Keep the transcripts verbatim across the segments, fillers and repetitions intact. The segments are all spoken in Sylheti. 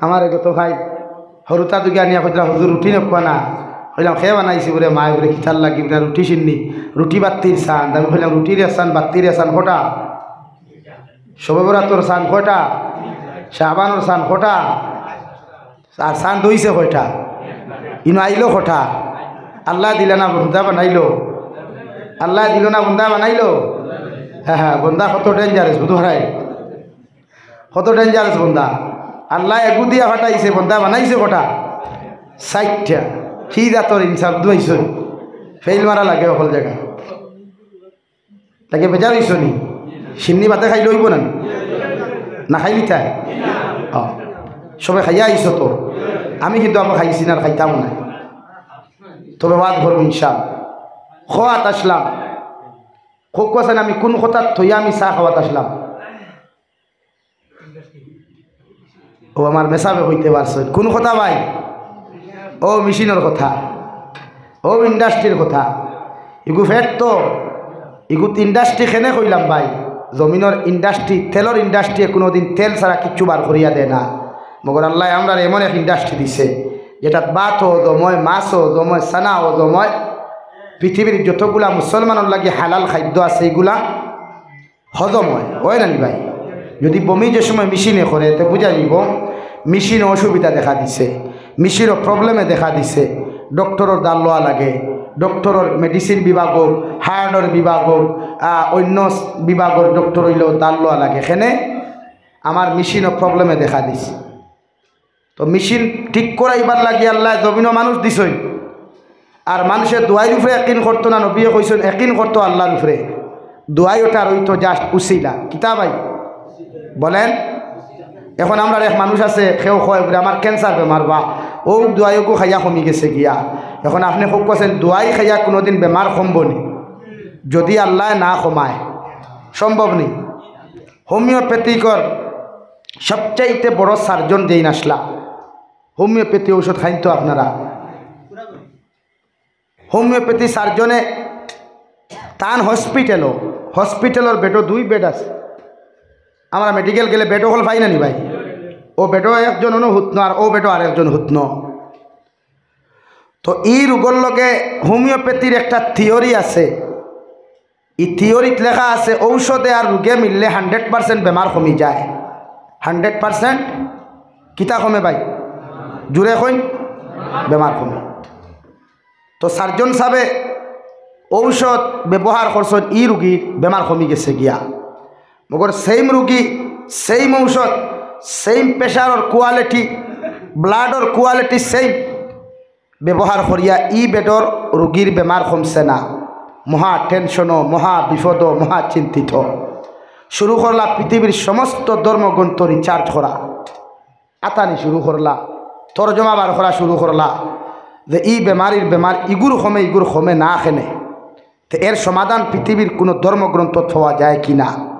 আমার এগো তো ভাই, হরুতা দুগে আনিয়া কইতরা, "হুজুর, রুটি নকুয়া না।" কইলাম, "কে বানাইছে বুলে?" "মায় বুলে।" "কিতার লাগি?" বুলে, "রুটি শিন্নি।" "রুটি বাত্তির সান।" আমি কইলাম, "রুটির এসান, বাত্তির এসান কটা? শবে বরাতর সান কয়টা? শাবানর সান কটা? আর সান দইছে কয়টা? ইনো আইলো কটা? আল্লায় দিলা না বন্দা বানাইলো? আল্লায় দিলো না বন্দা বানাইলো? হ্যাঁ, হ্যাঁ, বন্দা কত dangerous, বুঝো হারাই? কত dangerous বন্দা। আল্লায় এগু দিয়া ফাটাইছে, বন্দা বানাইছে কটা? ষাইটটা। কি জাতর ইনসাফ দুয়াইছো? ফেইল মারা লাগে অকল জাগা। তাকে বেজার অইছো নি? শিন্নি বাদে খাইলে অইবো না নি? না খাইলিতায়? অ, সবে খাইয়া আইছো তো। আমি কিন্তু আবার খাইছি না, আর খাইতাম না। তবে ওয়াজ করবো ইনশাআল্লাহ। খোয়াত আসলাম। খোক আছেন, আমি কোন কথাত থইয়া আমি চা খাওয়াত আসলাম? ও আমার মেসাবে কইতে পারছইন। কোন কথা ভাই? ও মেশিনর কথা, ও ইন্ডাস্ট্রির কথা। ইগু ফেট তো, ইগুত ইন্ডাস্ট্রি কেনে কইলাম ভাই? জমিনর ইন্ডাস্ট্রি, তেলর ইন্ডাস্ট্রিয়ে কোনোদিন তেল ছাড়া কিচ্ছু বার করিয়া দেয় না। মগর আল্লায় আমরারে এমন এক ইন্ডাস্ট্রি দিছে, যেটাত ভাতও জময়, মাছও জময়, ছানাও জময়। পৃথিবীর যতগুলা মুসলমানর লাগি হালাল খাদ্য আছে, ইগুলা হজম অয়, অয় না নি ভাই? যদি বমি যে সময় মেশিনে করে, তে বুঝা যাইবো মেশিনও অসুবিধা দেখা দিছে, মেশিনও প্রবলেমে দেখা দিছে। ডক্টরর দাল লওয়া লাগে, ডক্টরর মেডিসিন বিভাগ হোক, হার্টর বিভাগ হোক, আহ, অন্য বিভাগর ডক্টর অইলেও দাল লওয়া লাগে। কেনে? আমার মেশিনও প্রবলেমে দেখা দিছে। তো মেশিন ঠিক করাইবার লাগি আল্লায় জমিনও মানুষ দিছইন। আর মানুষে দোয়াইর উপরে একিন করতো না, নবীয়ে কইছইন একিন করতো আল্লার উপরে। দোয়াই ওটা রইতো just উসিলা। কিতা ভাই? বলেন। এখন আমরার এক মানুষ আছে, কেউ কয় বুলে, "আমার ক্যান্সার বেমার বা, ও দোয়াই ওগু খাইয়া কমি গেছে গিয়া।" এখন আপনে খুব কছেন, দোয়াই খাইয়া কোনোদিন বেমার কমবো নি? যদি আল্লায় না কমায়, সম্ভব নি। হোমিওপ্যাথিকর সবচাইতে বড় সার্জন যেইন আছলা, হোমিওপ্যাথি ঔষধ খাইন তো আপনারা। হোমিওপ্যাথি সার্জনে তান হসপিটালও, হসপিটালর বেডও দুই বেড আছে। আমরা মেডিকেল গেলে বেড অকল পাই না নি ভাই? ও বেডও একজন অনো হুতনো আর ও বেডও আরেকজন হুতনো। তো ই রোগর লগে হোমিওপ্যাথির একটা থিওরি আছে। ই থিওরিত লেখা আছে, ঔষধে আর রোগে মিললে হান্ড্রেড পার্সেন্ট বেমার কমি যায়। হান্ড্রেড পার্সেন্ট কিতা কমে ভাই? জুরে কইন, বেমার কমে। তো সার্জন সাবে ঔষধ ব্যবহার করছইন, ই রুগীর বেমার কমি গেছে গিয়া। মগর সেম রুগী, সেম ঔষধ, সেম প্রেশারর কোয়ালিটি, ব্লাডর কোয়ালিটি সেম, ব্যবহার করিয়া ই বেডর রুগীর বেমার কমছে না। মহা টেনশনও, মহা বিপদও, মহা চিন্তিত। শুরু করলা পৃথিবীর সমস্ত ধর্মগ্রন্থ রিসার্চ করা, আতানি শুরু করলা, তর্জমা বার করা শুরু করলা যে ই বেমারির বেমার ইগুর কমে, ইগুর কমে না কেনে। তো এর সমাধান পৃথিবীর কোনো ধর্মগ্রন্থত পাওয়া যায় কি না?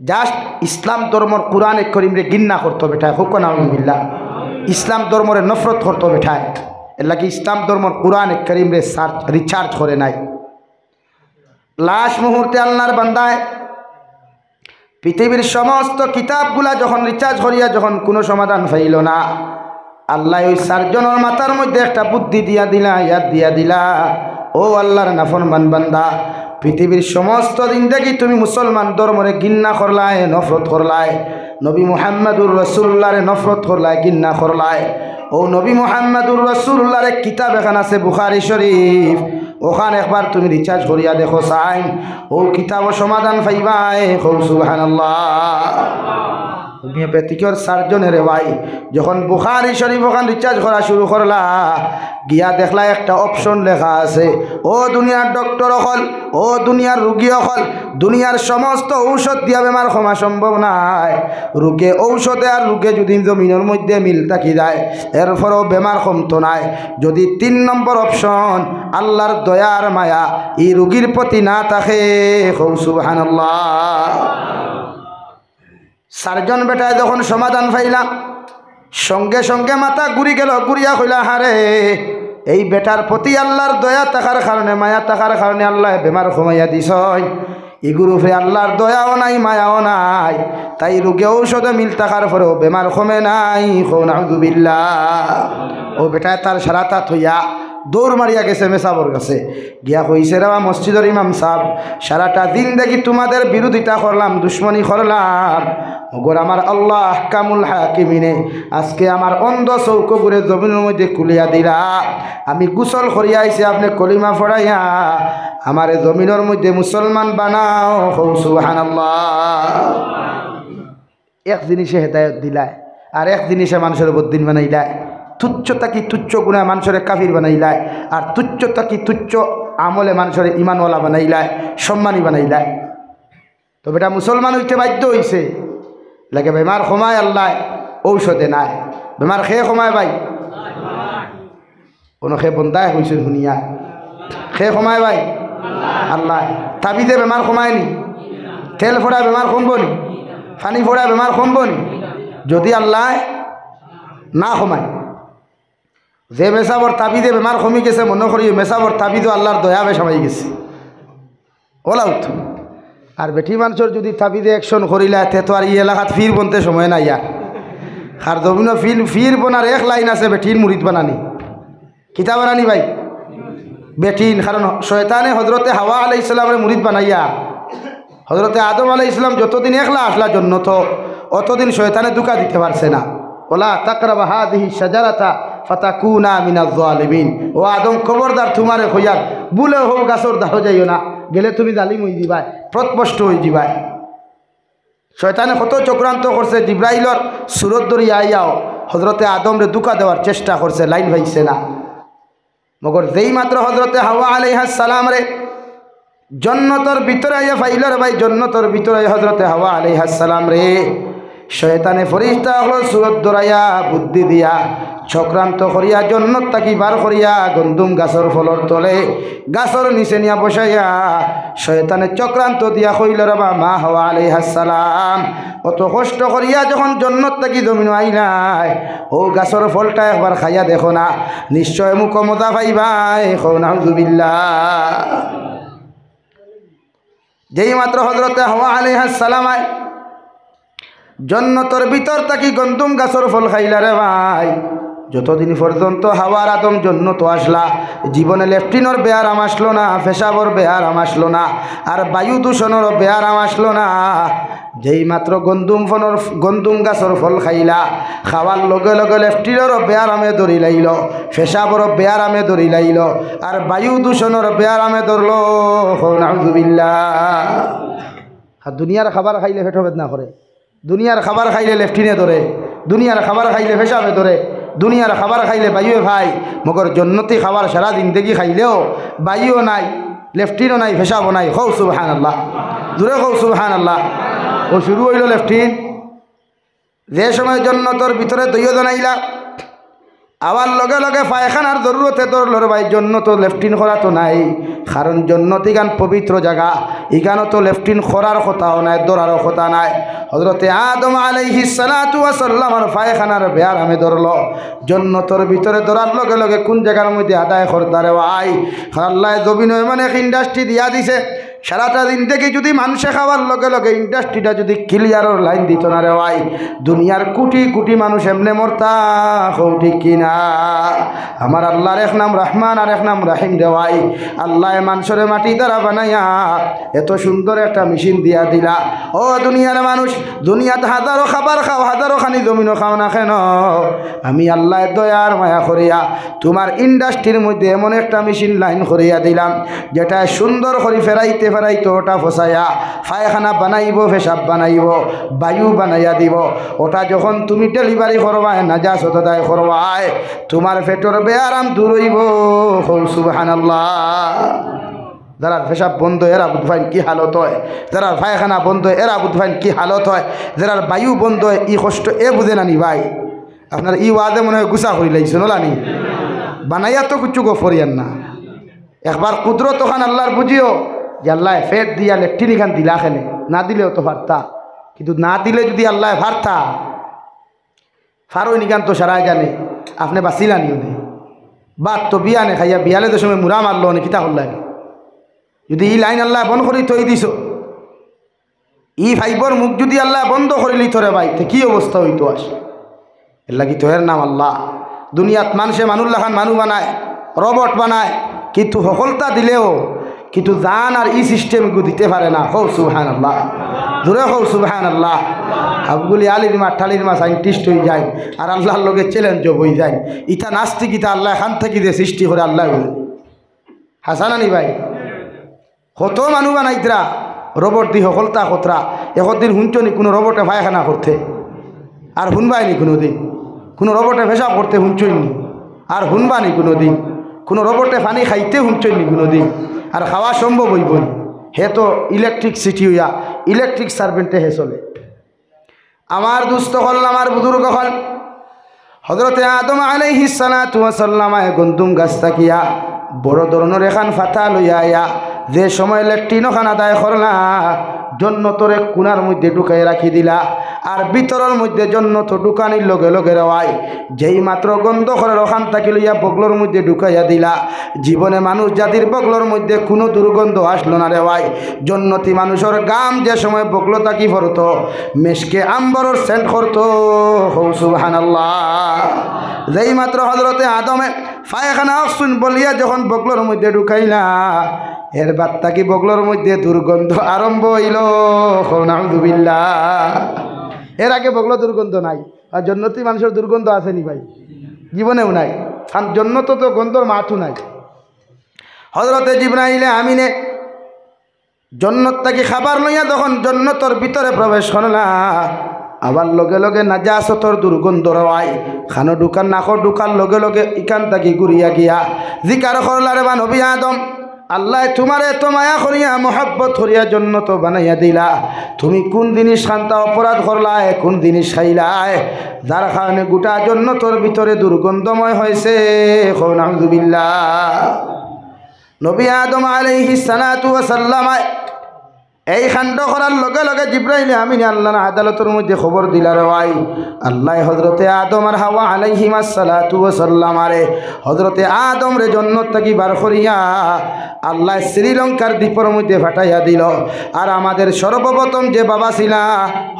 Just ইসলাম ধর্মর কোরআনে করিমরে ঘিন্না করতো বেটায়, কউক্কা নাউজুবিল্লাহ। ইসলাম ধর্মরে নফরত করতো বেটায়, এর লাগি ইসলাম ধর্মর কোরআনে করিমরে সার্চ, রিসার্চ করে নাই। লাস্ট মুহূর্তে আল্লার বান্দায় পৃথিবীর সমস্ত কিতাবগুলা যখন রিসার্চ করিয়া যখন কোনো সমাধান পাইল না, আল্লায় ওই সার্জনর মাথার মধ্যে একটা বুদ্ধি দিয়া দিলা, ইয়াদ দিয়া দিলা, "ও আল্লার নাফরমান বান্দা, পৃথিবীর সমস্ত জিন্দেগি তুমি মুসলমান ধর্মরে ঘিন্না করলায়, নফরত করলায়, নবী মুহাম্মাদুর রাসূলুল্লাহরে নফরত করলায়, ঘিন্না করলায়। ও নবী মুহাম্মাদুর রাসূলুল্লাহর এক কিতাব এখান আছে বুখারী শরীফ, ওখান একবার তুমি রিসার্চ করিয়া দেখো চাইন, ও কিতাবও সমাধান পাইবায়।" কও সুবহানাল্লাহ। হোমিওপ্যাথিকর সার্জনে রে ভাই, যখন বুখারী শরীফ ওখান রিসার্চ করা শুরু করলা, গিয়া দেখলা একটা অপশন লেখা আছে, "ও দুনিয়ার ডক্টর অকল, ও দুনিয়ার রুগী অকল, দুনিয়ার সমস্ত ঔষধ দিয়া বেমার কমা সম্ভব নায়। রুগে ঔষধে আর রুগে যদি জমিনর মধ্যে মিল থাকি যায়, এরপরও বেমার কমতো নায়। যদি তিন নম্বর অপশন, আল্লার দয়া আর মায়া ই রুগীর প্রতি না থাকে।" কও সুবহানাল্লাহ। সার্জন বেটায় যখন সমাধান পাইলা, সঙ্গে সঙ্গে মাথা ঘুরি গেল, ঘুরিয়া কইলা, "হারে, এই বেটার প্রতি আল্লার দয়া থাকার কারণে, মায়া থাকার কারণে আল্লায় বেমার কমাইয়া দিছইন, ইগুর উপরে আল্লার দয়াও নাই, মায়াও নাই। তাই রোগে ঔষধে মিল থাকার পরেও বেমার কমে নাই। কও নাউজুবিল্লাহ। অউ বেটায় তার সারাটা থইয়া দৌড় মারিয়া গেছে মেসাবর গেছে, গিয়া কইছে, "রেবা মসজিদর ইমাম সাব, সারাটা জিন্দেগি তোমাদের বিরোধিতা করলাম, দুশমনি করলাম, মগর আমার আল্লাহ আহকামুল হাকিমিনে আজকে আমার অন্ধ চউখগুরে জমিনর মধ্যে খুলিয়া দিলা। আমি গোসল করিয়া আইছি, আপনে কলিমা পড়াইয়া আমারে জমিনর মধ্যে মুসলমান বানাও।" কও সুবহানাল্লাহ। এক জিনিসে হেদায়ত দিলায়, আর এক জিনিসে মানষরে বদ্দিন বানাইলায়। তুচ্ছ থাকি তুচ্ছ গুনায় মানষরে কাফির বানাইলায়, আর তুচ্ছ থাকি তুচ্ছ আমলে মানষরে ইমানওয়ালা বানাইলায়, সম্মানী বানাইলায়। তো বেটা মুসলমান অইতে বাধ্য অইছে, লাগে বেমার কমায় আল্লায়, ঔষধে নায়। বেমার কে কমায় ভাই? অনো কে বন্দায় কইছইন হুনিয়া। কে কমায় ভাই? আল্লায়। তাবিজে বেমার কমায় নি? তেল ফোড়ায় বেমার কমবো নি? পানি ফোড়ায় বেমার কমবো নি? যদি আল্লায় না কমায়। যে মেসাবর তাবিজে বেমার কমি গেছে, মনো করি মেসাবর তাবিজও আল্লার দয়া বেশ হামাই গেছে। অলাউ তো। আর বেটি মানষর যদি তাবিজে action করিলায়, তে তো আর ই এলাকাত পীর বনতে সময় নাই আর। আর জমিনো পীর, পীর বনার এক লাইন আছে, বেটিন মুরিদ বানানি। কিতা বানানি ভাই? বেটিন। কারণ শয়তানে হজরতে হাওয়া আলাইহিস সালামরে মুরিদ বানাইয়া, হজরতে আদম আলাইহিস সালাম যতদিন একলা আসলা জন্নত, অতদিন শয়তানে ধুকা দিতে পারছে না। "ওয়ালা তাকরাবা হাযিহি শাজারাতা ফাতাকুনা মিনাজ জালিমিন।" ও আদম, খবরদার, তুমারে কইয়ার, ভুলে হউ গাছর ডালো যাইও না, গেলে তুমি জালিম অইযিবায়, পথভ্রষ্ট অইযিবায়। শয়তানে কত চক্রান্ত করছে, জিব্রাইলর সুরত ধরিয়া আইয়াও হজরতে আদমরে ধুকা দেওয়ার চেষ্টা করছে, লাইন পাইছে না। মগর যেই মাত্র হজরতে হাওয়া আলাইহাস সালামরে জন্নতর ভিতরে আইয়া পাইল রে ভাই, জন্নতর ভিতরে হজরতে হাওয়া আলাইহাস সালামরে শয়তানে ফিরিস্তা অকলর সুরত ধরাইয়া, বুদ্ধি দিয়া, চক্রান্ত করিয়া, জন্নত থাকি বার করিয়া গন্দুম গাছর ফলর তলে, গাছর নিচে নিয়া বসাইয়া শয়তানে চক্রান্ত দিয়া কইল রে বা, মা হাওয়া আলাইহাস সালাম, অত কষ্ট করিয়া যখন জন্নত থাকি জমিনো আইলায়, অউ গাছর ফলটা একবার খাইয়া দেখো না, নিশ্চয় মুখো মজা পাইবায়। কও নাউজুবিল্লাহ। যেই মাত্র হজরতে হাওয়া আলাইহাস সালাম আয়, জন্নতর ভিতর থাকি গন্দুম গাছর ফল খাইলা রে ভাই, যতদিন পর্যন্ত হাওয়ার আদম জন্নতো আসলা, জীবনে লেফটিনর বেয়ারাম আসলো না, পেশাবর বেয়ারাম আসলো না, আর বায়ু দূষণর বেয়ারাম আসলো না। যেই মাত্র গন্দুম ফনর, গন্দুম গাছর ফল খাইলা, খাওয়ার লগে লগে লেফটিনর বেয়ারামে ধরি লাইল, পেশাবর বেয়ারামে ধরি লাইল, আর বায়ু দূষণর বেয়ারামে ধরলো। কও নাউজুবিল্লাহ। আর দুনিয়ার খাবার খাইলে পেটো বেদনা করে, দুনিয়ার খাবার খাইলে লেফটিনে ধরে, দুনিয়ার খাবার খাইলে পেশাবে ধরে, দুনিয়ার খাবার খাইলে বায়ুয়ে পায়, মগর জন্নতি খাবার সারা জিন্দেগি খাইলেও বায়ুও নাই, লেফটিনও নাই, পেশাবও নাই। কও সুবহানাল্লাহ, জোরে কও সুবহানাল্লাহ। অউ শুরু অইল লেফটিন। যে সময় জন্নতর ভিতরে দুইও জন আইলা, আওয়ার লগে লগে পায়খানার জরুরতে ধরলো রে ভাই, জন্নতো লেফটিন করা তো নাই, কারণ জন্নত ইখান পবিত্র জাগা, ইখানো তো লেফটিন করার কথাও নাই, ধরারও কথা নাই। হজরতে আদম আলাইহিস সালাতু ওয়াস সালামর পায়খানার বেয়ারামে ধরলো, জন্নতর ভিতরে ধরার লগে লগে কুন জাগার মধ্যে আদায় করতা রে ভাই? কারণ আল্লায় জমিনো এমন এক industry দিয়া দিছে, সারাটা জিন্দেগি যুদি মানষে খাওয়ার লগে লগে industryটা যুদি clearর লাইন দিত না রে ভাই, দুনিয়ার কুটি কুটি মানুষ এমনে মরতা। কও ঠিক কি না? আমার আল্লার এক নাম রহমান আর এক নাম রহিম রে ভাই। আল্লায় মানষরে মাটি দ্বারা বানাইয়া এত সুন্দর একটা মেশিন দিয়া দিলা। ও দুনিয়ার মানুষ, দুনিয়াত হাজারো খাবার খাও, হাজারো খানি জমিনো খাও না কেন, আমি আল্লায় দয়ার মায়া করিয়া তুমার industryর মধ্যে এমন একটা মেশিন লাইন করিয়া দিলাম, যেটায় সুন্দর করি ফেরাইতে ফেরাইতে ওটা ফসাইয়া পায়খানা বানাইবো, পেশাব বানাইবো, বায়ু বানাইয়া দিবো। ওটা যখন তুমি delivery করবায়, নাজাসত আদায় করবায়, তুমার পেটর বেয়ারাম দূর অইবো। কও সুবহানাল্লাহ। যারার পেশাব বন্ধ, এরা বুঝবাইন কি হালত অয়, যারার পায়খানা বন্ধ, এরা বুঝবাইন কি হালত অয়, যারার বায়ু বন্ধ অয়, ই কষ্ট এ বুঝে না নি ভাই। আপনারা ই ওয়াজে মনে অয় গুছা করি লাইছইন, অলা নি? বানাইয়া তো কিচ্ছু গফ করিয়ার না। একবার কুদরত অখান আল্লার বুঝিও যে আল্লায় পেট দিয়া লেট্রিন ইখান দিলা কেনে, না দিলেও তো পারতা, কিন্তু না দিলে যুদি আল্লায় পারতা, পারইন ইখান তো সারায় জানে, আপনে বাঁচিলা নি অনে। ভাত তো বিয়ানে খাইয়া বিয়ালে যে সময় মুরা মারলো অনে, কিতা করলা নি? যুদি ই লাইন আল্লায় বন্ধ করি থই দিছো, ই পাইপর মুখ যুদি আল্লায় বন্ধ করিলিতো রে ভাই, তে কি অবস্থা অইতো আস? এরলাগি তো এর নাম আল্লাহ। দুনিয়াত মানষে মানুষ লাখান মানুষ বানায়, রবট বানায়, কিন্তু হকলতা দিলেও কিন্তু জান আর ই system গু দিতে পারে না। কও সুবহানাল্লাহ, জোরে কও সুবহানাল্লাহ। হাবগুলি আলির মা, ঠালির মা scientist অইযায়, আর আল্লাহর লগে challenge অইযায়। ইতা নাস্তিক, ইতা আল্লায় খান থাকি যে সৃষ্টি করে আল্লায় বলে। হাছা না নি ভাই? কত মানুষ বানাইতরা, রবট দি হকলতা করতরা। একদিন হুনছো নি কুনু রবটে পায়খানা করতে? আর হুনবায় নি কুনুদিন? কুনু রবটে পেশাব করতে হুনছো নি? আর হুনবা নি কুনুদিন? কুনু রবটে পানি খাইতে হুনছো নি কুনুদিন? আর খাওয়া সম্ভব অইবো নি? হে তো electricity অইয়া, electric servant এ হে চলে। আমার দুস্ত অকল, আমার বুজুর্গ অকল, হজরতে আদম আলাইহিস সালাতু ওয়াস সালামে গন্দম গাছ থাকিয়া বড় ধরনর এখান পাতা লইয়া আইয়া যে সময় লেট্রিন অখান আদায় করলা, জন্নতর এক কুনার মধ্যে ঢুকাইয়া রাখি দিলা। আর ভিতরর মধ্যে জন্নত ঢুকানির লগে লগে রে ভাই, যেই মাত্র গন্ধ করের অখান থাকি লইয়া বগলর মধ্যে ঢুকাইয়া দিলা। জীবনে মানুষ জাতির বগলর মধ্যে কুনু দুর্গন্ধ আসলো না রে ভাই। জন্নতি মানুষর গাম যে সময় বগল থাকি পড়তো, মেশকে আম্বরর সেন্ট করতো। কও সুবহানাল্লাহ। যেই মাত্র হজরতে আদমে পায়খানা অকসুন বলিয়া যখন বগলর মধ্যে ঢুকাইলা, এর বাদ থাকি বগলর মধ্যে দুর্গন্ধ আরম্ভ অইলো। কও নাউজুবিল্লাহ। এর আগে বগলো দুর্গন্ধ নাই। আর জন্নতি মানুষর দুর্গন্ধ আছে নি ভাই? জীবনেও নাই। কারণ জন্নত তো গন্ধর মাঠও নাই। হজরতে জিব্রাইলে আমিনে জন্নত থাকি খাবার লইয়া যখন জন্নতর ভিতরে প্রবেশ করলা, আবার লগে লগে নাজাসতর দুর্গন্ধ রে ভাই, খানো ঢুকার, নাকো ঢুকার লগে লগে ইখান থাকি ঘুরিয়া গিয়া জিকার করলা, রে বা নবী আদম, আল্লায় তুমারে এত মায়া করিয়া, মহব্বত করিয়া জন্নত বানাইয়া দিলা, তুমি কুন জিনিস খান্তা অপরাধ করলায়, কুন জিনিস খাইলায়, যার কারণে গোটা জন্নতর ভিতরে দুর্গন্ধময় হইছে? কও নাউজুবিল্লাহ। নবী আদম আলাইহিস সালাতু ওয়াস সালামে এই কাণ্ড করার লগে লগে জিব্রাইলে আমিনে আল্লাহর আদালতর মধ্যে খবর দিলা রে ভাই। আল্লায় হজরতে আদম আর হাওয়া আলাইহিমাস সালাতু ওয়াস সালামারে, হজরতে আদমরে জন্নত থাকি বার করিয়া আল্লায় শ্রীলঙ্কার দ্বীপর মধ্যে পাঠাইয়া দিলো। আর আমাদের সর্বপ্রথম যে বাবা ছিলা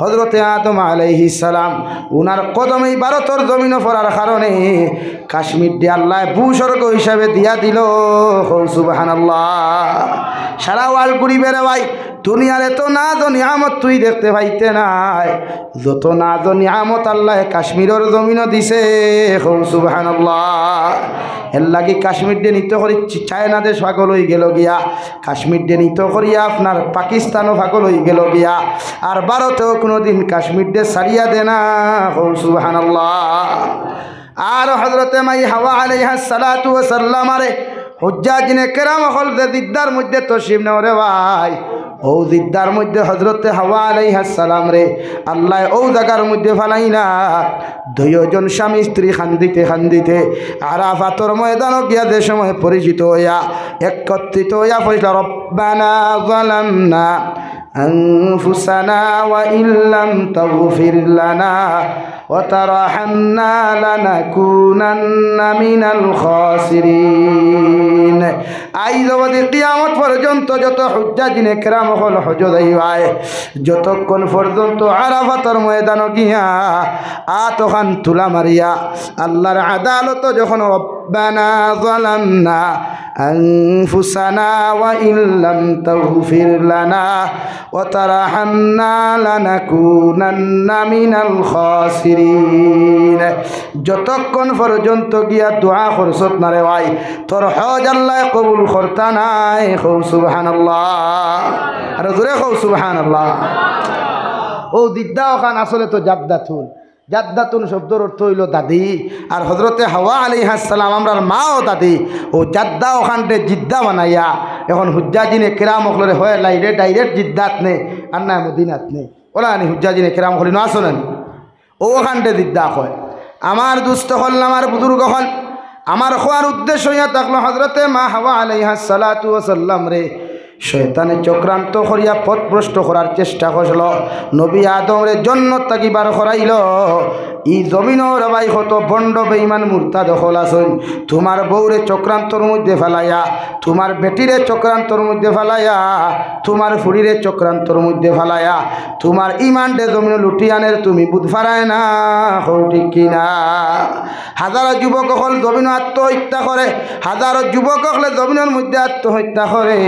হজরতে আদম আলাইহিস সালাম, উনার কদমেই ভারতর জমিনো পড়ার কারণে কাশ্মীররে আল্লায় ভূস্বর্গ হিসাবে দিয়া দিলো। কও সুবহানাল্লাহ। সারা world ঘুরিবে রে ভাই, দুনিয়ার এত নাজ ও নিয়ামত তুই দেখতে পাইতে নায়, যত নাজ ও নিয়ামত আল্লায় কাশ্মীরর জমিনো দিছে। কও সুবহানাল্লাহ। এরলাগি কাশ্মীররে নিতো করি চি-, চায়না দেশ পাগল অইগেলো গিয়া, কাশ্মীররে নিতো করিয়া আপনার পাকিস্তানও পাগল অইগেলো গিয়া, আর ভারতেও কুনুদিন কাশ্মীররে ছাড়িয়া দেয় না। কও সুবহানাল্লাহ। আর হজরতে মাই হাওয়া আলাইহাস সালাতু ওয়াস সালামারে হুজ্জাজিনে কেরাম অকল যে জিদ্দার মধ্যে তশরিফ নেও রে ভাই, অউ জিদ্দার মধ্যে হজরতে হাওয়া আলাইহাস সালামরে আল্লায় অউ জাগার মধ্যে ফালাইলা। দুইওজন স্বামী স্ত্রী কান্দিতে কান্দিতে আরাফাতর ময়দানো গিয়া যে সময় পরিচিত অইয়া, একত্রিত অইয়া পড়ছিলা, ربنا ظلمنا أنفسنا وإن لم تغفر لنا وترحمنا لنكونن من الخاسرين। আইজ অবধি কিয়ামত পর্যন্ত যত হুজ্জাজিনে কেরাম অকল হজ্জো যাইবায়, যতক্ষণ পর্যন্ত আরাফাতর ময়দানো গিয়া আতখান তুলা মারিয়া আল্লাহর আদালতো যখন ربنا ظلمنا أنفسنا وإن لم تغفر لنا وترحمنا لنكونن من الخاسرين। যতক্ষণ পর্যন্ত গিয়া দোয়া করছত না রে ভাই, তোর হজ আল্লায় কবুল করতা নায়। কও সুবহানাল্লাহ। আরো জোরে কও সুবহানাল্লাহ। অউ জিদ্দা অখান আসলে তো জাদ্দাতুন। জাদ্দাতুন শব্দর অর্থ অইলো দাদি। আর হজরতে হাওয়া আলাইহাস সালাম আমরার মাও দাদি। অউ জাদ্দা অখানরে জিদ্দা বানাইয়া এখন হুজ্জাজিনে কেরাম অকলরে হয় লাইরে direct জিদ্দাত নে, আর না মদিনাত নে। অলা নি হুজ্জাজিনে কেরাম অকল ইনো আছো না নি? অউ অখানরে জিদ্দা কয়। আমার দুস্ত অকল, আমার বুজুর্গ অকল, আমার কওয়ার উদ্দেশ্য অইয়া থাকলো হজরতে মা হাওয়া আলাইহাস সালাতু ওয়াস সালামরে শয়তানে চক্রান্ত করিয়া পথভ্রষ্ট করার চেষ্টা করছিল। নবী আদমরে জন্নত থাকি বার করাইলো। ই জমিনো রে ভাই কত ভন্ড বেইমান মুরতাদ অকল আছইন। তুমার বউরে চক্রান্তর মধ্যে ফালাইয়া, তুমার বেটিরে চক্রান্তর মধ্যে ফালাইয়া, তুমার ফুড়িরে চক্রান্তর মধ্যে ফালাইয়া, তুমার ইমানরে জমিনো লুটিয়া আনের তুমি বুঝ পারায় না, কও ঠিক কি না? হাজারো যুবক অকল জমিনো আত্মহত্যা করে, হাজারো যুবক অকলে জমিনর মধ্যে আত্মহত্যা করে,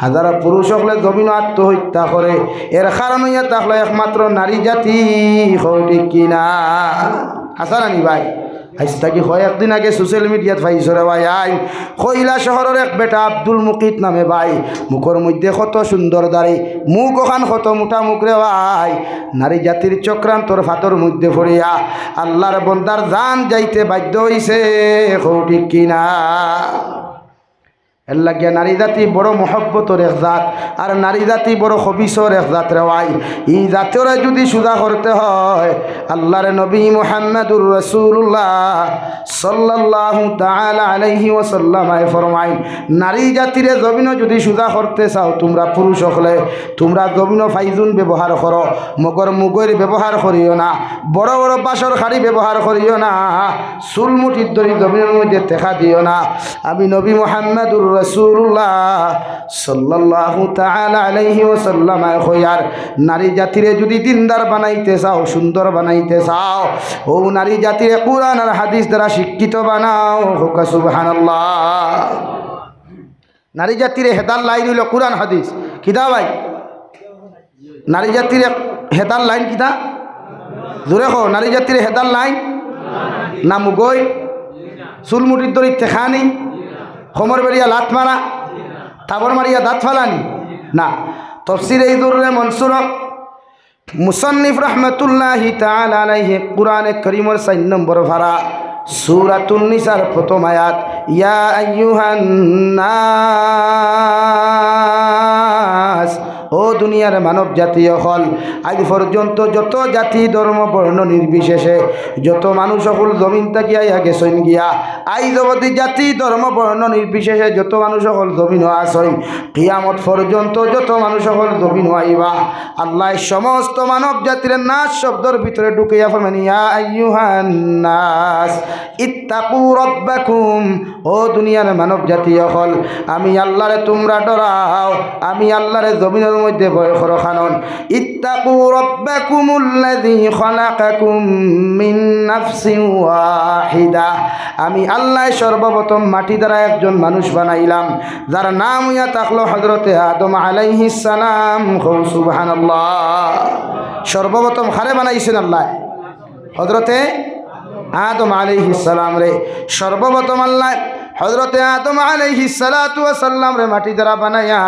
হাজারো পুরুষ অকলে জমিনো আত্মহত্যা করে। এর কারণ অইয়া থাকলো একমাত্র নারী জাতি, কও ঠিক কি না? হাছা না নি ভাই? আইজ থাকি কয়েকদিন আগে social mediaত পাইছো রে ভাই, আই কৈলাসহরর এক বেটা আব্দুল মুকিত নামে ভাই, মুখর মধ্যে কত সুন্দর দাড়ি, মুখ অখান কত মুটা মুখ রে ভাই, নারী জাতির চক্রান্তর ফাঁদর মধ্যে পড়িয়া আল্লার বন্দার জান যাইতে বাধ্য অইছে, কও ঠিক কি না? এর লাগিয়া নারী জাতি বড় মহব্বতর এক জাত, আর নারী জাতি বড় খবিছর এক জাত রে ভাই। ই জাতরে যুদি সুজা করতে হয়, আল্লার নবী মুহাম্মাদুর রাসূলুল্লাহ সাল্লাল্লাহু তাআলা আলাইহি ওয়াসাল্লামে ফরমাইন, নারী জাতিরে জমিনো যুদি সুজা করতে চাও তুমরা পুরুষ অকলে, তুমরা জমিনো ফাইজুন ব্যবহার করো, মগর মুগর ব্যবহার করিও না, বড় বড় বাসর কাড়ি ব্যবহার করিও না, চুল মুঠিত ধরি জমিনর মধ্যে ঠেকা দিও না। আমি নবী মুহাম্মাদুর রাসূলুল্লাহ সাল্লাল্লাহু তাআলা আলাইহি ওয়াসাল্লামে কইয়ার, নারী জাতিরে যুদি দিনদার বানাইতে চাও, সুন্দর বানাইতে চাও, অউ নারী জাতিরে কুরআন আর হাদিস দ্বারা শিক্ষিত বানাও। কউক্কা সুবহানাল্লাহ। নারী জাতিরে হেদার লাইন অইলো কুরআন হাদিস। কিতা ভাই? নারী জাতিরে হেদার লাইন কিতা? জোরে কও, নারী জাতিরে হেদার লাইন না মুগই, চুল মুঠিত ধরি ঠেকানি, কমর বেড়িয়া লাত মারা, থাবড় মারিয়া দাঁত ফালানি? না। তফসিরে দুররে মনসুরো মুসন্নিফ রহমতুল্লাহি তাআলা আলাইহি কুরআনে করিমর চাইর নম্বর পারা, সূরাতুন নিসার প্রথম আয়াত, ইয়া আইয়ুহান নাস, ও দুনিয়ার মানব জাতি অকল, আইজ পর্যন্ত যত জাতি, ধর্ম, বর্ণ নির্বিশেষে যত মানুষ অকল জমিন থাকি আইয়া গেছইন গিয়া, আইজ অবধি জাতি, ধর্ম, বর্ণ নির্বিশেষে যত মানুষ অকল জমিনো আছইন, কিয়ামত পর্যন্ত যত মানুষ অকল জমিনো আইবা, আল্লায় সমস্ত মানব জাতিরে নাস শব্দর ভিতরে ঢুকাইয়া ফরমাইন, ইয়া আইয়ুহান নাস, ইত্তাকু রাব্বাকুম, ও দুনিয়ার মানব জাতি অকল, আমি আল্লারে তুমরা ডরাও, আমি আল্লারে জমিনর মধ্যে ভয় করো। কারণ, ইত্তাকু রাব্বাকুমুল্লাযী খালাকাকুম মিন নাফসিন ওয়াহিদা, আমি আল্লায় সর্বপ্রথম মাটি দ্বারা একজন মানুষ বানাইলাম, যার নাম অইয়া থাকলো হযরতে আদম আলাইহিস সালাম। কও সুবহানাল্লাহ। সর্বপ্রথম কারে বানাইছইন আল্লায়? হযরতে আদম আলাইহিস সালামরে। সর্বপ্রথম আল্লায় হযরতে আদম আলাইহিস সালাতু ওয়াস সালামরে মাটি দ্বারা বানাইয়া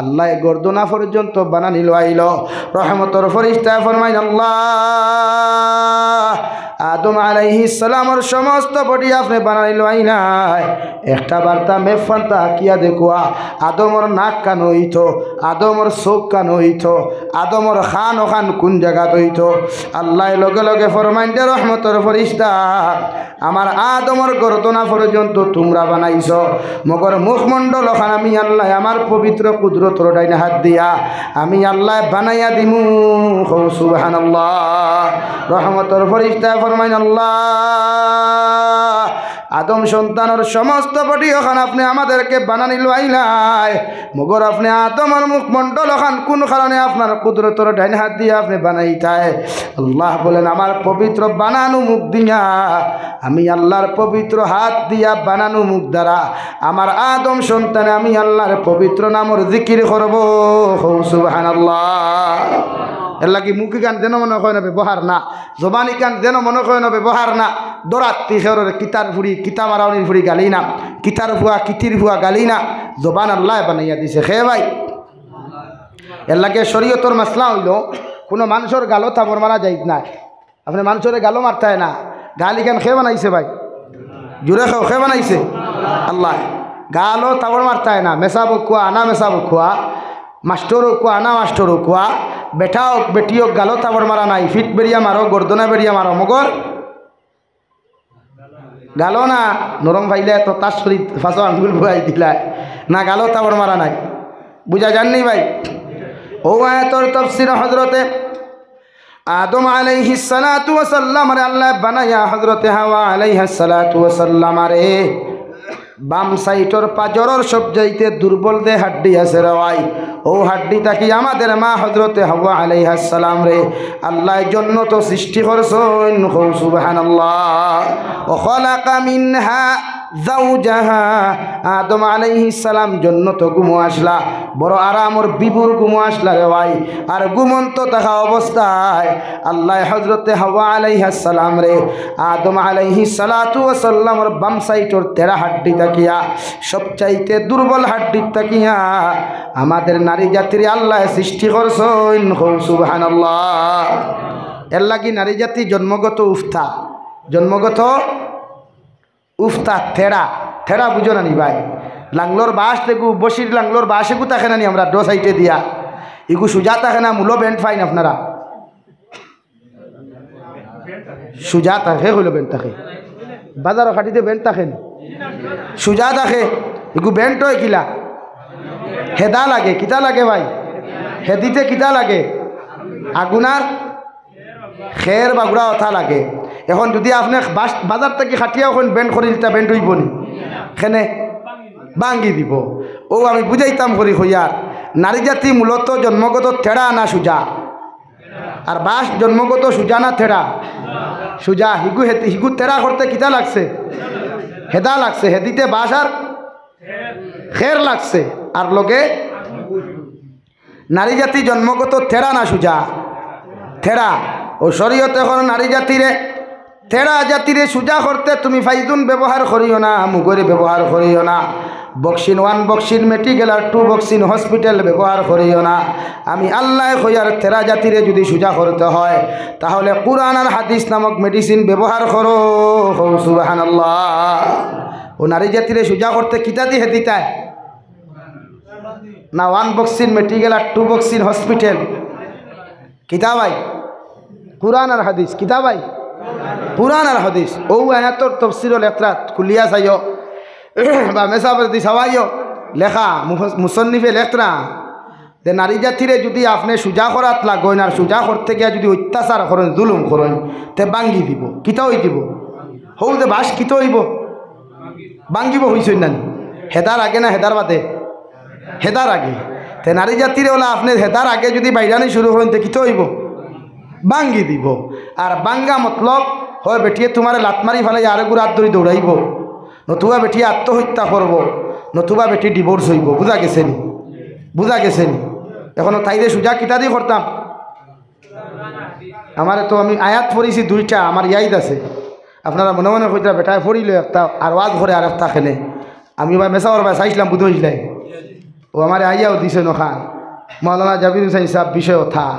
আল্লায় গর্দনা পর্যন্ত বানানি লইলো। রহমতর ফিরিস্তায় ফরমাইন, আল্লাহ, আদম আলাইহিস সালামর সমস্ত body আপনে বানানি লইলায়, একটা বার্তা মেফান্তা আঁকিয়া দেখুয়া, আদমর নাক কান অইতো, আদমর চউখ কান অইতো, আদমর কান অখান কুন জাগাত অইতো? আল্লায় লগে লগে ফরমাইন দে রহমতর ফিরিস্তা, আমার আদমর গর্দনা পর্যন্ত তুমরা বানাইছো, মগর মুখমণ্ডল অখান আমি আল্লায় আমার পবিত্র কুদরতর ডাইন হাত দিয়া আমি আল্লায় বানাইয়া দিমু। কও সুবহানাল্লাহ। রহমতর ফিরিস্তায় ফরমাইন, আল্লাহ, আদম সন্তানর সমস্ত body অখান আপনে আমাদেরকে বানানি লইলায়, মগর আপনে আদমর মুখমণ্ডল অখান কুন কারণে আপনার কুদরতর ডাইন হাত দিয়া আপনে বানাইতায়? আল্লাহ বলেন, আমার পবিত্র বানানো মুখ দিয়া, আমি আল্লাহর পবিত্র হাত দিয়া বানানো মুখ দ্বারা আমার আদম সন্তানে আমি আল্লাহর পবিত্র নামর জিকির করবো। কও সুবহানাল্লাহ। এর লাগি মুখ ইখান যেন মনে কয় না ব্যবহার না, জবান ইখান যেন মনে কয় না ব্যবহার না। দরাত্তি খেররে কিতার ফুড়ি, কিতা মারাউনির ফুড়ি গালি না, কিতার ফুয়া, কিতির ফুয়া গালি না। জবান আল্লায় বানাইয়া দিছে। কে ভাই? এর লাগি শরীয়তর মাসলা অইলো, কুনু মানষর গালো থাবড় মারা জায়েজ নায়। আপনে মানষরে গালো মারতায় না। গাল ইখান কে বানাইছে ভাই? জোরে কও, কে বানাইছে? আল্লায়। গালো থাবড় মারতায় না। মেসাব অউক্কা, আনা মেসাব অউক্কা, মাস্টর অউক্কা, আনা মাস্টর অউক্কা, বেটা অউক, বেটি অউক, গালো থাবড় মারা নাই। ফিট বেড়িয়া মারো, গর্দনা বেড়িয়া মারো, মগর গালো না। নরম পাইলে তো তাস করি পাঁচো আঙ্গুল ফুয়াই দিলায়। না, গালো থাবড় মারা নাই। বুঝা যার নি ভাই? অউ আয়াতর তফসির হযরতে আদম আলাইহিস সালাতু ওয়াস সালামরে আল্লায় বানাইয়া হযরতে হাওয়া আলাইহাস সালাতু ওয়াস সালামরে বাম সাইডর পাজরর সবচাইতে দুর্বল যে হাড্ডি আছে রে ভাই, অউ হাড্ডি থাকি আমাদের মা হযরতে হাওয়া আলাইহাস সালামরে আল্লায় জন্নতো সৃষ্টি করছইন। কও সুবহানাল্লাহ। ওয়া খালাকা মিনহা যাওজাহা। আদম আলাইহিস সালাম জন্নতো ঘুমো আছলা, বড় আরামর বিভোর ঘুমো আছলা রে ভাই। আর ঘুমন্ত থাকা অবস্থায় আল্লায় হযরতে হাওয়া আলাইহাস সালামরে আদম আলাইহিস সালাতু ওয়াস সালামর বাম সাইডর তেড়া হাড্ডি থাকিয়া, সবচাইতে দুর্বল হাড্ডি থাকিয়া আমাদের নারী জাতিরে আল্লায় সৃষ্টি করছইন। কও সুবহানাল্লাহ। এরলাগি নারী জাতি জন্মগত উফতা, জন্মগত উফতা, তেড়া। তেড়া বুঝো না নি ভাই? লাংলর বাশ দেখু, বসির লাংলর বাশ এগু থাকে না নি আমরার ডো সাইডে দিয়া? ইগু সুজা থাকে না, মুলো বেন্ট পাইন আপনারা? সুজা থাকে, কইলো বেন্ট থাকে। বাজারো খাটিতে বেন্ট থাকে নি? সুজা থাকে। ইগু বেন্ট অয় কিলা? হেদা লাগে। কিতা লাগে ভাই? হেদিতে কিতা লাগে? আগুনার খের বাগুড়া অতা লাগে। এখন যুদি আপনে বাস-, বাজার থাকি খাটিয়া অখন বেন্ট করিলতা বেন্ট অইবো নি? কেনে? ভাঙ্গি দিবো। অউ আমি বুঝাইতাম করি কইয়ার, নারী জাতি মূলত জন্মগত তেড়া না সুজা? আর বাশ জন্মগত সুজা না তেড়া? সুজা। হিগু হেদি-, হিগু তেড়া করতে কিতা লাগছে? হেদা লাগছে। হেদিতে বাশ আর খের লাগছে। আর লগে নারী জাতি জন্মগত তেড়া না সুজা? তেড়া। অউ শরীয়তে কয় নারী জাতিরে, তেড়া জাতিরে সুজা করতে তুমি ফাইজুন ব্যবহার করিও না, মুগরি ব্যবহার করিও না, বক্সিন ওয়ান, বক্সিন মেডিকেল আর টু, বক্সিন হসপিটাল ব্যবহার করিও না। আমি আল্লায় কইয়ার তেড়া জাতিরে যুদি সুজা করতে হয়, তাহলে কুরআন আর হাদিস নামক মেডিসিন ব্যবহার করো। কও সুবহানাল্লাহ। অউ নারী জাতিরে সুজা করতে কিতা দি হেদিতায়? না, ওয়ান বক্সিন মেডিকেল আর টু বক্সিন হসপিটাল। কিতা ভাই? কুরআন আর হাদিস। কিতা ভাই? কুরআন আর হাদিস। অউ আয়াতর তফসিরো লেখরা, খুলিয়া চাইও, বা মেসাবে দি চাওয়াইও, লেখা, মুফ-, মুসন্নিফে লেখরা, যে নারী জাতিরে যুদি আপনে সুজা করাত লাগইন আর সুজা করতে গিয়া যুদি অত্যাচার করইন, জুলুম করইন, তে ভাঙ্গি দিবো। কিতা অই দিবো? হউ যে বাশ কিতা অইবো? ভাঙ্গিবো কইছইন না নি? হেদার আগে না হেদার বাদে? হেদার আগে। তে নারী জাতিরে অলা আপনে হেদার আগে যুদি বাইরানি শুরু করইন, তে কিতা অইবো? ভাঙ্গি দিবো। আর ভাঙ্গা মতলব, হয় বেটিয়ে তুমারে লাত মারি ফালাই আরগু রাত ধরি দৌড়াইবো, নতুবা বেটিয়ে আত্মহত্যা করবো, নতুবা বেটি ডিভোর্স অইবো। বুঝা গেছে নি? বুঝা গেছে নি? এখন তাইরে সুজা কিতা দি করতাম? আমারে তো আমি আয়াত পড়ছি দুইটা, আমার ইয়াদ আছে। আপনারা মনে মনে কইতরা, "বেটায় পড়িলো একটা, আর ওয়াজ করে আর একটা কেনে।" আমি ভাই মেসাবর ভাই চাইছিলাম, বুঝ অইছিলাই। অউ আমারে আইয়াও দিছে নখান, "মাওলানা জাবির হুসাইন সাব বিষয় অতা,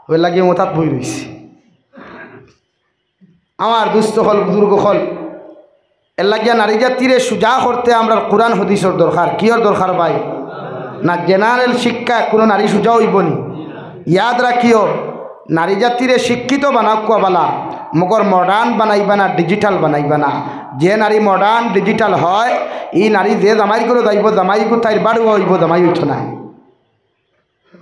অউ লাগি অতাত বই রইছি।" আমার দুস্ত অকল, বুজুর্গ অকল, এর লাগিয়া নারী জাতিরে সুজা করতে আমরার কুরআন হাদিসর দরকার। কিয়র দরকার ভাই? না, জেনারেল শিক্ষা কুনু নারী সুজা অইবো নি? ইয়াদ রাখিও, নারী জাতিরে শিক্ষিত বানাউক্কা বালা, মগর মডার্ন বানাইবা না, ডিজিটাল বানাইবা না। যে নারী মডার্ন, ডিজিটাল হয়, ই নারী যে জামাইর ঘরো যাইবো, জামাইগু তাইর বাড়ুয়া অইবো, জামাই অইতো নায়।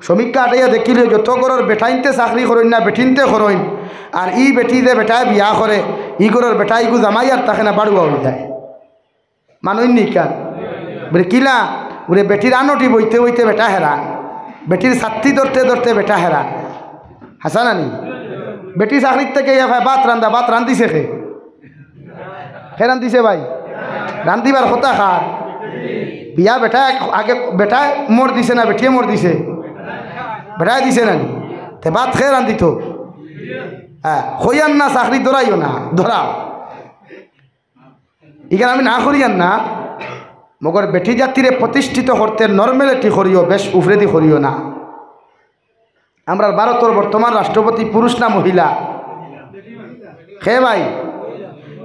সমীক্ষা আটাইয়া দেখিলে যত ঘরর বেটাইন্তে চাকরি করইন না, বেটিন্তে করইন, আর ই বেটি যে বেটায় বিয়া করে, ই ঘরর বেটাইগু জামাই আর থাকে না, বাড়ুয়া অইযায়। মানইন নি কান? বুলে, "কিলা?" বুলে, "বেটির আনটি বইতে বইতে বেটা হেরান, বেটির ছাত্তি ধরতে ধরতে বেটা হেরান।" হাছা না নি? বেটি চাকরিত থাকি আইয়া কয়, "ভাত রান্দা, ভাত রান্দিছে কে?" কে রান্দিছে ভাই? রান্দিবার কথা কার? বিয়া বেটায় আগে, বেটায় মোর দিছে না বেটিয়ে মোর দিছে? বেটায় দিছে না নি? তে ভাত কে রান্দিতো? হ্যাঁ, কইয়ার না, চাকরি ধরাইও না, ধরাও। ইখান আমি না করিয়ার না, মগর বেটি জাতিরে প্রতিষ্ঠিত করতে নরমালিটি করিও, বেশ উফরেদি করিও না। আমরার ভারতর বর্তমান রাষ্ট্রপতি পুরুষ না মহিলা? কে ভাই?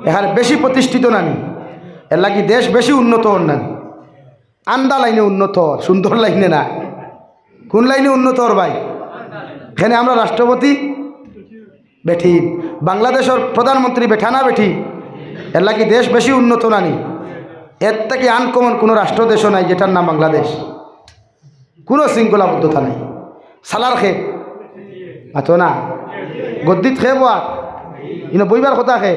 এখানে বেশি প্রতিষ্ঠিত না নি? এর লাগি দেশ বেশি উন্নত অর না নি? আন্দা লাইনে উন্নত অর, সুন্দর লাইনে না। কুন লাইনে উন্নত অর ভাই? এখানে আমরার রাষ্ট্রপতি বেটি, বাংলাদেশর প্রধানমন্ত্রী বেটা না বেটি? এর লাগি দেশ বেশি উন্নত না নি? এর থাকি আনকমন কুনু রাষ্ট্র দেশও নাই যেটার নাম বাংলাদেশ। কুনু শৃঙ্খলাবদ্ধতা নাই। সালার কে? আতো না। গদ্দিত কে বওয়ার? ইনো বইবার কথা কে?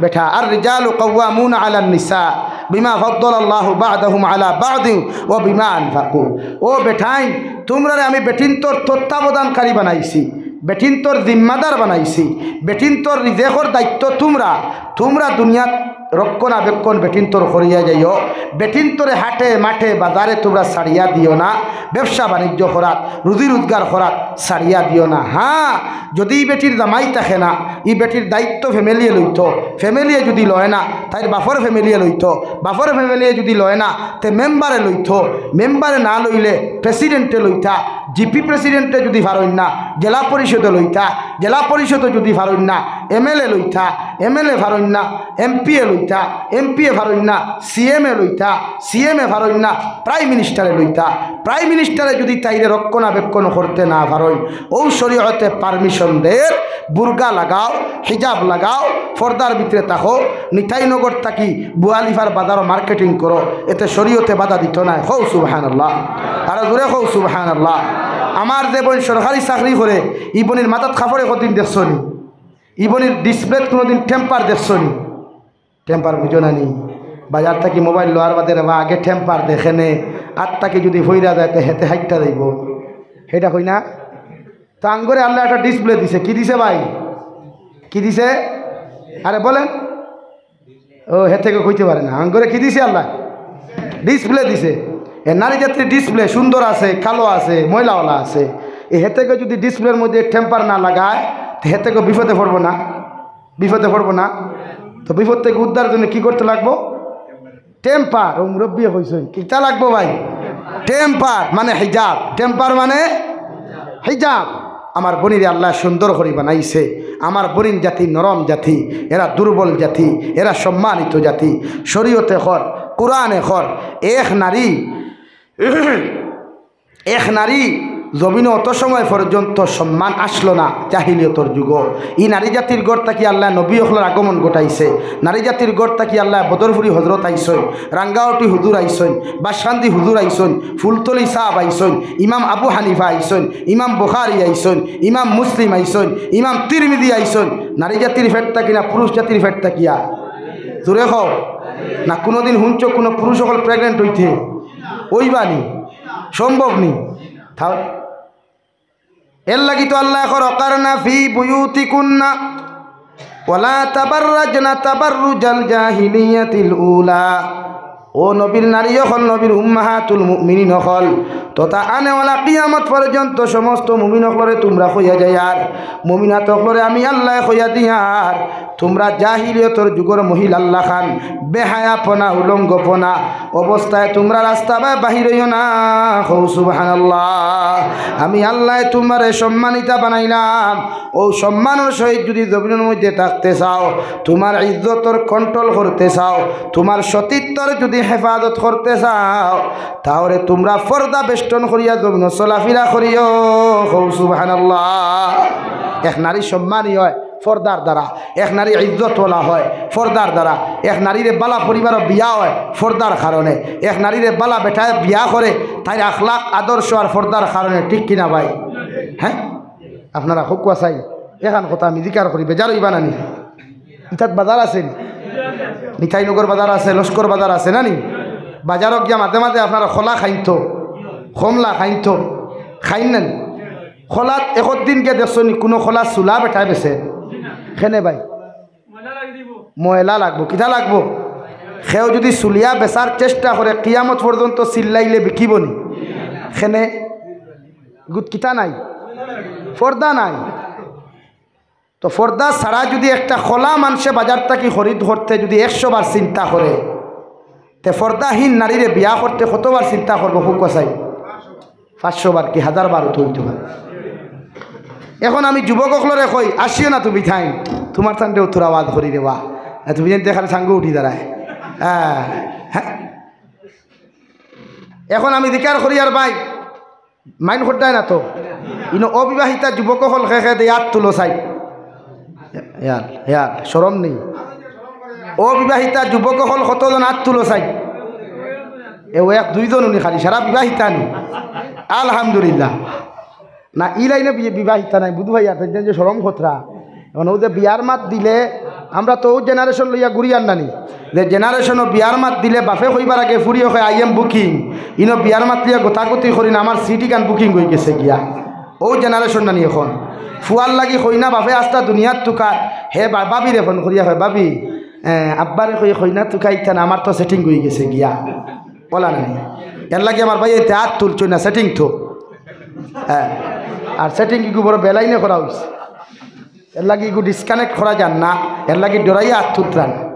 বেটা। আর রিজালু কাওয়ামুনা আলান নিসা বিমা ফাদ্দালাল্লাহু বা'দাহুম আলা বা'দিন ওয়া বিমা আনফাকু। ও বেটাইন, তুমরারে আমি বেটিন্তর তত্ত্বাবধানকারী বানাইছি, বেটিন্তর জিম্মাদার বানাইছি, বেটিন্তর রিজেকর দায়িত্ব তুমরা, তুমরা দুনিয়াত রক্ষণাবেক্ষণ বেটিন্তর করিয়া যাইও। বেটিন্তরে হাটে মাঠে বাজারে তুমরা ছাড়িয়া দিও না, ব্যবসা বাণিজ্য করাত, রুজি রোজগার করাত ছাড়িয়া দিও না। হ্যাঁ, যদি ই বেটির জামাই থাকে না, ই বেটির দায়িত্ব ফ্যামিলিয়ে লইতো, ফ্যামিলিয়ে যদি লয় না, তাইর বাপর ফ্যামিলিয়ে লইতো, বাপর ফ্যামিলিয়ে যদি লয় না, তে মেম্বারে লইতো, মেম্বারে না লইলে প্রেসিডেন্টে লইতা, জিপি প্রেসিডেন্টে যদি পারইন না, জেলা পরিষদে লইতা, জেলা পরিষদে যদি পারইন না, এমএলএ লইতা, এমএলএ পারইন না, এমপিয়ে লইতা, এমপিয়ে পারইন না, সিএমএ লইতা, সিএমএ পারইন না, প্রাইম মিনিস্টারে লইতা। প্রাইম মিনিস্টারে যদি তাইরে রক্ষণাবেক্ষণ করতে না পারইন, ও শরীয়তে পারমিশন দের, বুরকা লাগাও, হিজাব লাগাও, পর্দার ভিতরে থাকো, নিতাইনগর থাকি বুয়ালিফার বাজারো মার্কেটিং করো, এতে শরীয়তে বাধা দিত নায়। কও সুবহানাল্লাহ। আর জোরে কও সুবহানাল্লাহ। আমার যে বইন সরকারি চাকরি করে, ই বইনর মাথাত কাপড় কদিন দেখছো নি? ই বইনর ডিসপ্লেত কোনোদিন টেম্পার দেখছো নি? টেম্পার বুঝো না নি? বাজার থাকি মোবাইল লওয়ার বাদে রে বা আগে টেম্পার দেখে নে, আর থাকি যদি ফইরা যায়, তে হেতে হাইট্টা যাইব। হেটা কই না? তো আঙ্গরে আল্লায় একটা ডিসপ্লে দিছে। কি দিছে ভাই? কি দিছে? আরে বলেন। ও, হে থেকে কইতে পারে না। আঙ্গরে কি দিছে আল্লায়? ডিসপ্লে দিছে। এ নারী জাতির ডিসপ্লে সুন্দর আছে, কালো আছে, ময়লাওয়ালা আছে। এ হে থেকে যদি ডিসপ্লের মধ্যে টেম্পার না লাগায়, তো হে থেকে বিপদে পড়বো না? বিপদে পড়বো না? তো বিপদ থেকে উদ্ধার জন্য কি করতে লাগবো? টেম্পার। ও মুরব্বিয়ে কইছইন, কিতা লাগবো ভাই? টেম্পার মানে হিজাব। টেম্পার মানে হিজাব। আমার বইনরে আল্লায় সুন্দর করি বানাইছে। আমার বইন জাতি নরম জাতি, এরা দুর্বল জাতি, এরা সম্মানিত জাতি। শরীয়তে কর, কোরআনে কর, এক নারী এক নারী জমিনো অত সময় পর্যন্ত সম্মান আসলো না জাহিলিয়তর যুগো। ই নারী জাতির ঘর থাকি আল্লায় নবী অকলর আগমন ঘটাইছে। নারী জাতির ঘর থাকি আল্লায় বদরপুরি হজরত আইছইন, রাঙ্গাউটি হুজুর আইছইন, বাসকান্দি হুজুর আইছইন, ফুলতলি সাহেব আইছইন, ইমাম আবু হানিফা আইছইন, ইমাম বুখারী আইছইন, ইমাম মুসলিম আইছইন, ইমাম তিরমিজি আইছইন। নারী জাতির পেট থাকি না পুরুষ জাতির পেট থাকিয়া? জোরে কও। না কোনোদিন হুনছো কোনো পুরুষ অকল প্রেগনেন্ট অইতে? অইবা নি? সম্ভব নি? তাহলে এর লাগি তো আল্লায় কর, "ওয়াকারনা ফি বুয়ুতিকুন্না ওয়ালা তাবাররাজনা তাবাররুজাল জাহিলিয়াতিল উলা।" ও নবীর নারী অকল, নবীর উম্মাহাতুল মুমিনিন অকল, তথা আনেওয়ালা কিয়ামত পর্যন্ত সমস্ত মুমিন অকলরে তুমরা কইয়া যাইয়ার, মুমিনাত অকলরে আমি আল্লায় কইয়া দিয়ার, তুমরা জাহিলিয়তর যুগর মহিলার লাখান বেহায়াপনা, উলঙ্গপনা অবস্থায় তুমরা রাস্তা বায় বাহির অইও না। কও সুবহানাল্লাহ। আমি আল্লায় তুমারে সম্মানিতা বানাইলাম। অউ সম্মানর সহিত যুদি জমিনর মধ্যে থাকতে চাও, তুমার ইজ্জতর কন্ট্রোল করতে চাও, তুমার সতীত্বর যুদি হেফাজত করতে চাও, তাহলে তুমরা পর্দা বেষ্টন করিয়া জমিনো চলাফিরা করিও। কও সুবহানাল্লাহ। এক নারী সম্মানী অয় পর্দার দ্বারা, এক নারী ইজ্জতওয়ালা অয় পর্দার দ্বারা, এক নারীরে বালা পরিবারো বিয়া অয় পর্দার কারণে, এক নারীরে বালা বেটায় বিয়া করে, তাইর আখলাক আদর্শ আর পর্দার কারণে, ঠিক কিনা ভাই? হ্যাঁ, আপনারা কউক্কা চাই, এখান কথা আমি জিকার করি, বেজার অইবা না নি? ইতাত বাজার আছে নি? নিতাইনগর বাজার আছে, লস্কর বাজার আছে না নি? বাজারো গিয়া মাঝে মাঝে আপনারা কলা খাইন তো, কমলা খাইন তো, খাইন না নি? কলাত একদিন গিয়া দেখছো নি কুনু কলা চুলা বেটায় বেচে? কেনে ভাই? ময়লা লাগবো। কিতা লাগবো? কেউ যুদি চুলিয়া বেচার চেষ্টা করে, কিয়ামত পর্যন্ত চিল্লাইলে বিকিবো নি? কেনে? গুত কিতা নাই? পর্দা নাই। তো পর্দা ছাড়া যুদি একটা কলা মানষে বাজার থাকি খরিদ করতে যুদি একশো বার চিন্তা করে, তে পর্দাহীন নারীরে বিয়া করতে কতবার চিন্তা করবো? কউক্কা চাই। পাঁচশো বার কি হাজার বার তো অইতো পারে। এখন আমি যুবক অকলরে কই, আসিও না তুমি থাইন, তুমার তানরে উত্তর আওয়াজ করি দেবা। আর তুমি জানতে খালি সাঙ্গ উঠি দাঁড়ায়। হ্যাঁ, হ্যাঁ। এখন আমি জিকার করি আর ভাই, মাইন করতায় না তো। ইনো অবিবাহিতা যুবক অকল কে কে দে আত তুলো চাই। ইয়ার, ইয়ার, শরম নেই। অবিবাহিতা যুবক অকল কতজন আত তুলো চাই? এ ও এক দুইজন উনি খালি, সারা বিবাহিতা নি। আলহামদুলিল্লাহ। না, ই লাইনে বিয়ে, বিবাহিতা নাই, বুধ ভাই, আর তাই যে শরম খতরা। এখন অউ যে বিয়ার মাত দিলে, আমরা তো অউ জেনারেশন লইয়া ঘুরি আর নানি, যে জেনারেশনও বিয়ার মাত দিলে বাপে কইবার আগে ফুড়িয়ে কয়, "I am booking।" ইনো বিয়ার মাত লইয়া গোতাগুতি করি না, আমার সিটি গান বুকিং অই গেছে গিয়া। অউ জেনারেশন নানি এখন। ফুয়ার লাগি কইনা বাপে আস্তা দুনিয়ার তুকার, হে বা-, ভাবিরে ফোন করিয়া কয়, "ভাবি, এ, আব্বারে কই কইনা তুকাইতা না, আমার তো সেটিং অই গেছে গিয়া।" বলা নানি। এর লাগি আমার ভাই এতে হাত তুলছইন না, সেটিং তো। হ্যাঁ, আর সেটিং ইগু বড় বেলাইনে করা অইছে। এর লাগি ইগু ডিসকানেক্ট করা যার না, এর লাগি ডরাইয়া হাত তুলতরা না।